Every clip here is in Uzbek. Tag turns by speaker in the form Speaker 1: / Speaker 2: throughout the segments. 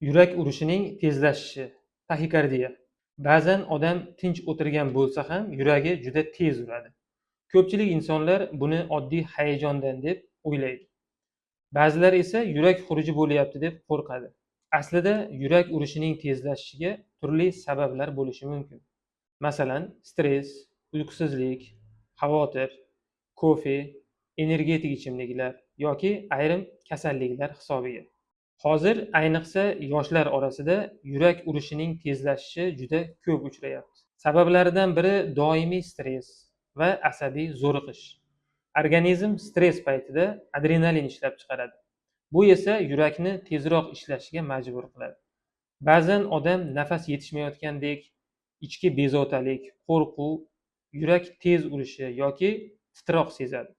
Speaker 1: Yurak urishining tezlashishi, taxikardiya. Ba'zan odam tinch o'tirgan bo'lsa ham, yuragi juda tez uradi. Ko'pchilik insonlar buni oddiy hayajondan deb o'ylaydi. Ba'zilar esa yurak xuruji bo'lyapti deb qo'rqadi. Aslida yurak urishining tezlashishiga turli sabablar bo'lishi mumkin. Masalan, stress, uyqusizlik, xavotir, kofe, energetik ichimliklar yoki ayrim kasalliklar hisobiga. Hozir ayniqsa yoshlar orasida yurak urishining tezlashishi juda ko'p uchrayapti. Sabablaridan biri doimiy stress va asabiy zo'riqish. Organizm stress paytida adrenalin ishlab chiqaradi. Bu esa yurakni tezroq ishlashiga majbur qiladi. Ba'zan odam nafas yetishmayotgandek, ichki bezovtalik, qo'rquv, yurak tez urishi yoki titroq sezadi.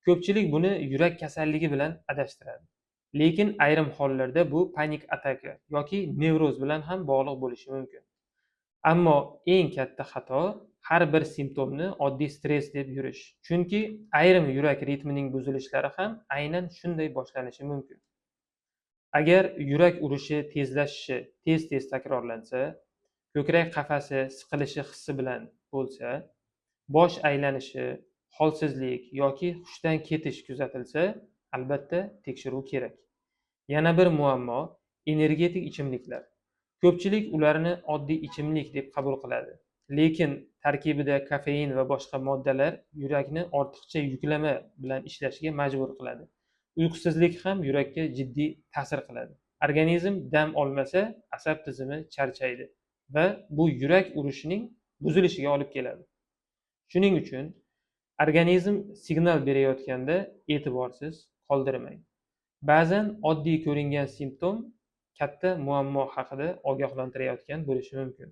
Speaker 1: Ko'pchilik buni yurak kasalligi bilan adashtiradi. Lekin ayrim hollarda bu panik ataka yoki nevroz bilan ham bog'liq bo'lishi mumkin. Ammo eng katta xato har bir simptomni oddiy stress deb yurish. Chunki ayrim yurak ritmining buzilishlari ham aynan shunday boshlanishi mumkin. Agar yurak urishi tezlashishi tez-tez takrorlansa, ko'krak qafasi siqilishi hissi bilan bo'lsa, bosh aylanishi, holsizlik yoki hushdan ketish kuzatilsa, albatta tekshiruv kerak. Yana bir muammo energetik ichimliklar. Ko'pchilik ularni oddiy ichimlik deb qabul qiladi. Lekin tarkibida kofein va boshqa moddalar yurakni ortiqcha yuklama bilan ishlashga majbur qiladi. Uyqusizlik ham yurakka jiddiy ta'sir qiladi. Organizm dam olmasa, asab tizimi charchaydi va bu yurak urishining buzilishiga olib keladi. Shuning uchun organizm signal berayotganda e'tiborsiz qoldirmang. Ba'zan oddiy ko'ringan simptom katta muammo haqida ogohlantirayotgan bo'lishi mumkin.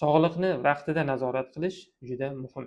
Speaker 1: Sog'liqni vaqtida nazorat qilish juda muhim.